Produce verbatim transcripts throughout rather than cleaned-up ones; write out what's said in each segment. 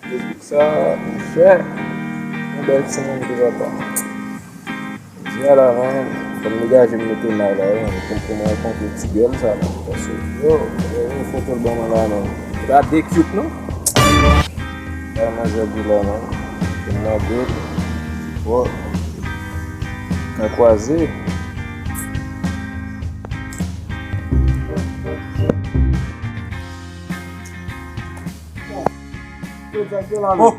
Facebook sa, monchè. Yon bèl timoun tou, papa. Jodi a la, man, fò m degaje m mete may la, wi, man, pou, pou mwen rankontre ti gèl sa, man. Paske, yo, yo, yo foto l ban mwen la, man. Se pa de cute, non? Bay manzè di la, man. Pou m mande l. Bon. Ka kwaze. Yo, sa k gen la, men? Oh,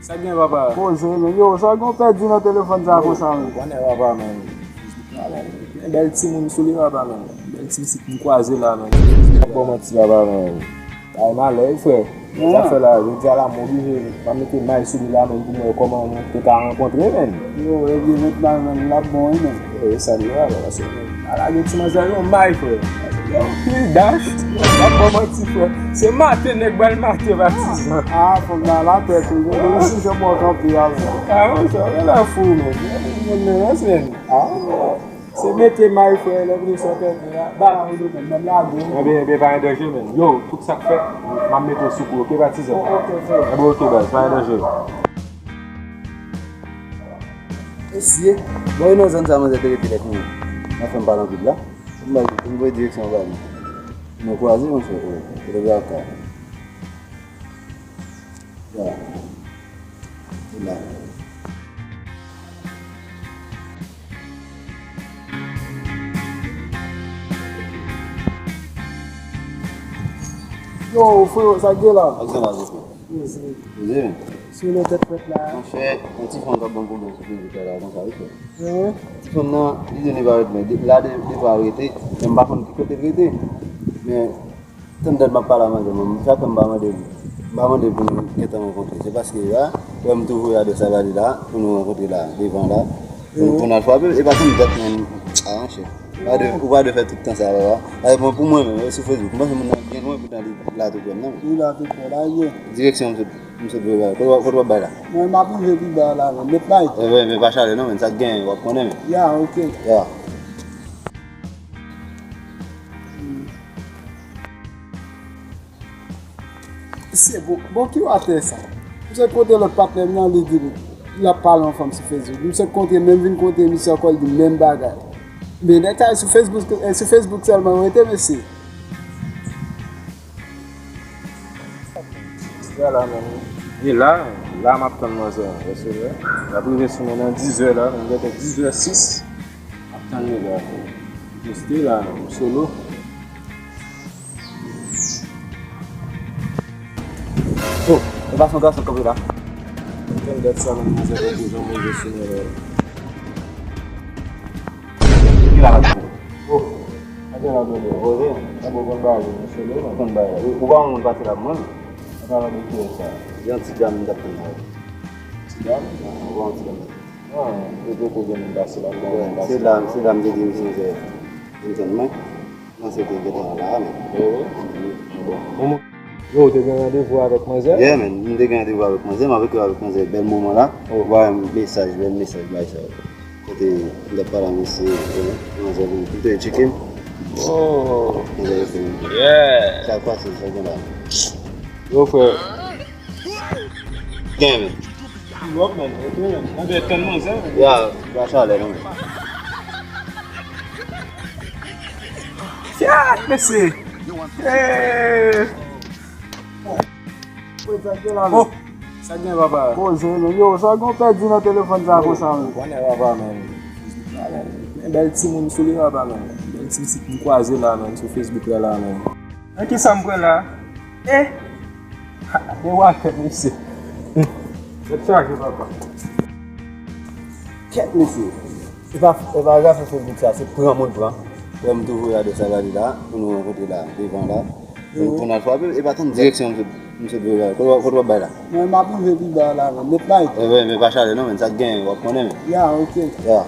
sa k gen, papa? Poze, men. Yo, sa w gen w pèdi nan telefòn sa konsa, men? Ou konnen, papa, men. Gen bèl timoun sou li, papa, men. Bèl ti pitit m kwaze la, men. M ap ba w manti, papa, men. Ay, malè, wi, frè. Sa fè la, jodi a la, m oblije, m ap mete may sou li la, men, pou m wè kòman nou te ka rankontre, men. Yo, ebyen, mentnan, men, l ap bon, wi, men. E sa li la, papa, se, men. Ala gen ti manzè, yon may, frè. Yon pil dash, m ap ba w manti, frè. Se mate nèg pral mate patizan. Ah, fò m nan la tèt, wi. Yo, si jan mwen kanpe a, frè. Ah, monchè, ou la fou, men. Moun nan, men. Ah, se mete may, frè, lè vini sou entèvyou la. Ba la, ou menm, menm la, gwo. Enben, enben, pa gen danje, men. Yo, tout sa k fèt, m ap mete w sou kou, oke, patizan? Oh, oke, frè. Enben, oke, baz, pa gen danje. Mesye, bon, e nan zòn sa manzè te rete lè fini. Nan fè m pale anpil la. M bay, m voye direksyon an ba li. Nou kwaze, monchè, e, e, e, ya. Ya. Yo, frè, sa k gen la? Sa k gen la, frè? Poze, men. Sou le tèt frèt la. Monchè, yon ti fanm k ap ban m pwoblèm sou Facebook la, konsa, wi, frè. Ti fanm nan, li di li pa ret mwen. De, la, de, de fwa l rete, men m pa konn ki kote l rete. Men, tann dat m ap pale a manzè, men chak fwa m pa mande l, m pa mande l pou nou gentan rankontre. Se paske, a, wè m tou voye adrès la ba li la, pou nou rankontre la, devan la. Pou, pou n al frape, e pa tann dat, men, a, monchè. Pa de, ou pa dwe fè tout tan sa, papa. Ay, bon, pou mwen menm, e sou Facebook. M panse moun nan byen lwen, poutan li la tou prè m, non. Li la tou prè, la, ye. Direksyon m sot, m sot voye bay. Kote w ap, kote w ap bay la? Mwen, m ap rive pi ba la, men. Met bay. E, men, men pa chale, non, men. Sa k genyen, w ap konnen, men. Ya, oke. Ya. Se bon, bon ki watè sa? M sot kontre lòt patnè m nan, li di l ap pale yon fanm sou Facebook. M sot kontre, menm vin kontre misye ankò, li di menm bagay. Men nèg sa sou Facebook, e sou Facebook sèlman yo rete, mesye. Jodi a la menm, e la, la m ap tann manzè an, wè se vre. L ap rive sou mwen nan dizè la, m gentan dizè sis. M ap tann nèg la. M poste la, m solo. Oh, e pa se yon gason k kanpe la? Tann dat sa, manzè tankou jan manje sou mwen la. Ki la, la? Oh, atè la, bebe. Poze. Sa bon, konn bagay, mesye, non? Konn bagay. Ou, ou pa yon moun pase la, mwen. An palan de kiyès sa? Yon ti dam m t ap tann la. Ti dam? Ah, ou pa yon ti dam. Ah, yo poko gen moun pase la, ou pa yon moun pase la. Se la, se la m te di misye se vin tann mwen. Nan se te gentan la, men. Oh, bon. Bon, bon. Yo, ou te gen randevou avèk manzè? Yeah, man. M te gen randevou avèk manzè, m avèk yo avèk manzè. Bèl moman la. Oh. Voye m mesaj, bèl mesaj, bay sa. Kote m t ap pale a mesye, eh, manzè vin, m te tcheke m. Oh. Manzè rete vin. Yeah. Sa k pase, sa gen la. Yo, frè. Gen, men. Lòt, men. Oke, men. Anben, tann manzè, men. Ya, pa chalè, non, men. Fyat, mesye. Eh. Oh, sa gen, papa? Poze, men. Yo, sa gen w pèdi nan telefòn sa konsa, men? Ou konnen, papa, men. Men bèl timoun sou li, papa, men. Bèl ti pitit m kwaze la, men, sou Facebook la, la, men. Nan kisa m pran la? Eh! Ha, men wa kèt, mesye. Tèt chaje, papa. Kèt, mesye. E pa, e pa zafè Facebook sa, se pran moun pran. Wè m tou voye adrès la ba li la, pou nou rankontre la, devan la. Pou, pou n al frape, e pa tann direksyon m sot, m sot voye la. Kote w, kote w ap bay la? Mwen, m ap rive pi ba la, men. Met bay. E, men, men pa chale non, men. Sa k genyen, w ap konnen, men. Ya, oke. Ya.